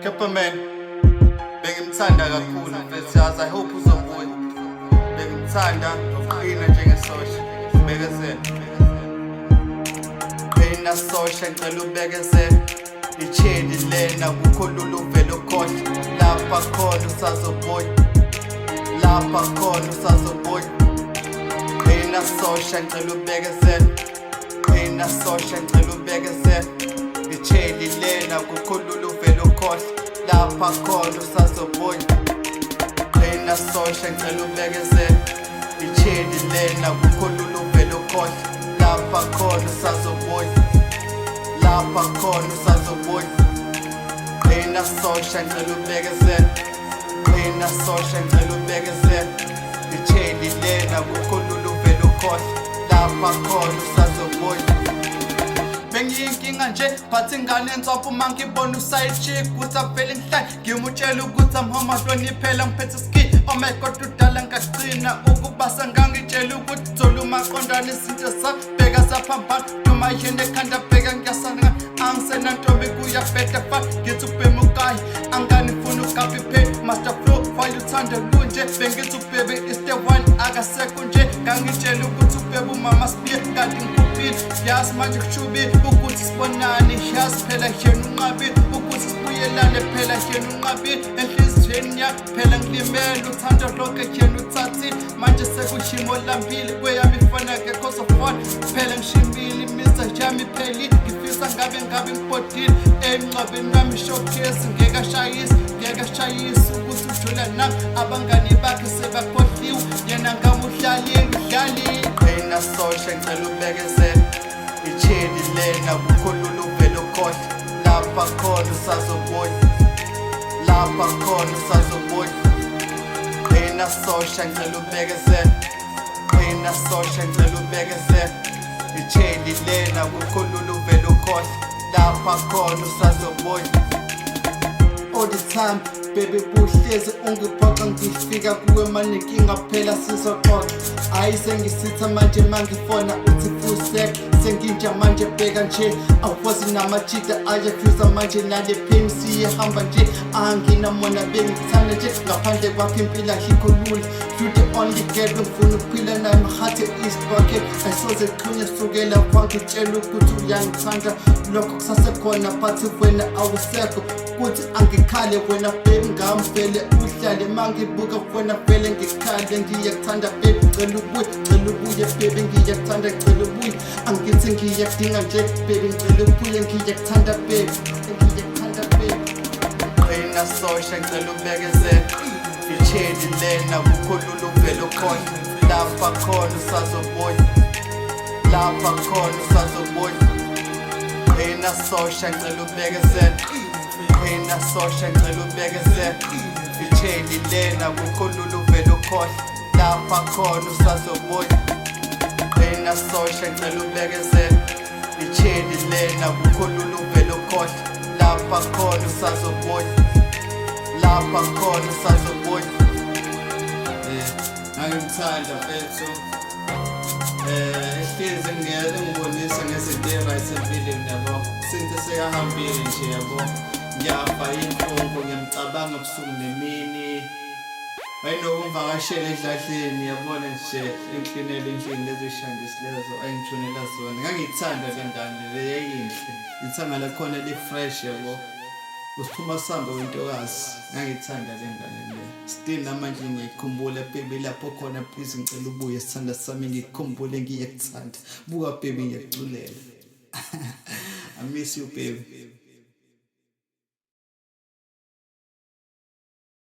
Kepha man, bengimthanda kakhulu mfethu, yazi, I hope uzobuya. Bengimthanda uqina njengesosha. Bekezela. Qina sosha, ngicela ubekezela. Icheli lena kukho lula uvele ukhohlwe. Lapha khona usazobuya. Lapha khona usazobuya. Qina sosha, ngicela ubekezela. Qina sosha, ngicela ubekezela. Icheli lena kukho lula uvele ukhohlwe. Lapha khona usazobuya. Qina sosha, ngicela ubekezela. Icheli lena kukho lula uvele ukhohlwe. Lapha khona usazobuya. Lapha khona usazobuya. Qina sosha, ngicela ubekezela. Qina sosha, ngicela ubekezela. Icheli lena kukho lula uvele ukhohlwe. Lapha khona usazobuya. Bengiyinkinga nje, phathi ingane enswapho uma ngibona uside chick ukuthi avele ngihlale ngimutshela ukuthi I'm home, ahloniphela ngiphethe ski. Oh my God, udala ngagcina ukuba sengangitshela ukuthi thola umaqondana izinto sabheka saphambana noma yena ekhanda bheka ngiyasana angisenantombi kuyabheda fa ngithi ubhema ukayi anganifuni ukapi pay master flow why uthanda lunje. Bengithi ubhebe is the one, akasekho nje. Ngangitshela ukuthi ubhebe umama sibiye kanti ngikhuphile, yazi manje kushubile ukuthi sibonane, yazi phela yena unqabile ukuthi sibuyelane, phela yena unqabile enhliziyweni yakhe, phela ngilimele uthando lonke yena uthathile. Manje sekushimo lambile kweyami ifana kekho zofona, phela ngishimile imisa yami phelile. Ngifisa ngabe ngibhodile emngcwabeni wami showcase, ngeke ashayise, ngeke ashayise ukuthi ujula nami. Abangani bakhe sebakhohliwe, yena ngamuhlalile udlalile. Qina sosha, ngicela ubekezela. Icheli lena kukho lula uvele ukhohlwe. Lapha khona usazobuya. Lapha khona usazobuya. Qina sosha, ngicela ubekezela. Qina sosha, ngicela ubekezela. Icheli lena kukho lula uvele ukhohlwe. Lapha khona usazobuya. All the time baby buhlezi ungiphoxa, ngifika kuwe manenkinga phela sizoxoxa. Hayi, sengisitha manje mangifona uthi fusek senginja manje. Bheka nje awukwazi namajida ayafuza manje nale pain siyehamba nje. Anginamona, bengikuthanda nje, ngaphandle kwakho impilo ayikho lula. You the only girl ngifuna ukuphila naye, my heart is broken, ayisoze qhinye sukela wangitshela ukuthi uyangithanda. Lokho kusasekhona but wena awusekho kuthi angikhale wena baby ngamvele uhlale mangibuka wena vele ngikhale. Ngiyakuthanda baby, cela ubuye, cela ubuye baby, ngiyakuthanda, cela ubuye. Angithi ngiyakudinga nje baby, ngicela ubuye, ngiyakuthanda baby, ngiyakuthanda baby. Qina sosha, ngicela ubekezela. Icheli lena kukho lula uvele ukhohlwe. Lapha khona usazobuya. Lapha khona usazobuya. Qina sosha, ngicela ubekezela. Qina sosha, ngicela ubekezela. Icheli lena kukho lula uvele ukhohlwe. Lapha khona usazobuya. Qina sosha, ngicela ubekezela. Icheli lena kukho lula uvele ukhohlwe. Lapha khona usazobuya. Lapha khona usazobuya. Ngangimthanda mfethu. Ehlezi engibonisa ngezinto e-right empilweni yabo. Since sekahambile nje yabo. Ngiyafa inhlungu, ngiyamcabanga ebusuku nemini. Wayenokungivakashela edladleni yabona nje engiklinela endlini lezo y'shandisi lezo ayengithunela zona. Ngangiyithanda le ngane le, yayinhle. Ithanga lakhona li-fresh yabo. Usiphuma sihambe wentokazi. Ngangiyithanda le ngane le. Still namanje ngiyayikhumbula baby, lapho khona please ngicela ubuye sithanda sami, ngikukhumbule, ngiyakuthanda. Buka baby, ngiyakuculela. I miss you baby.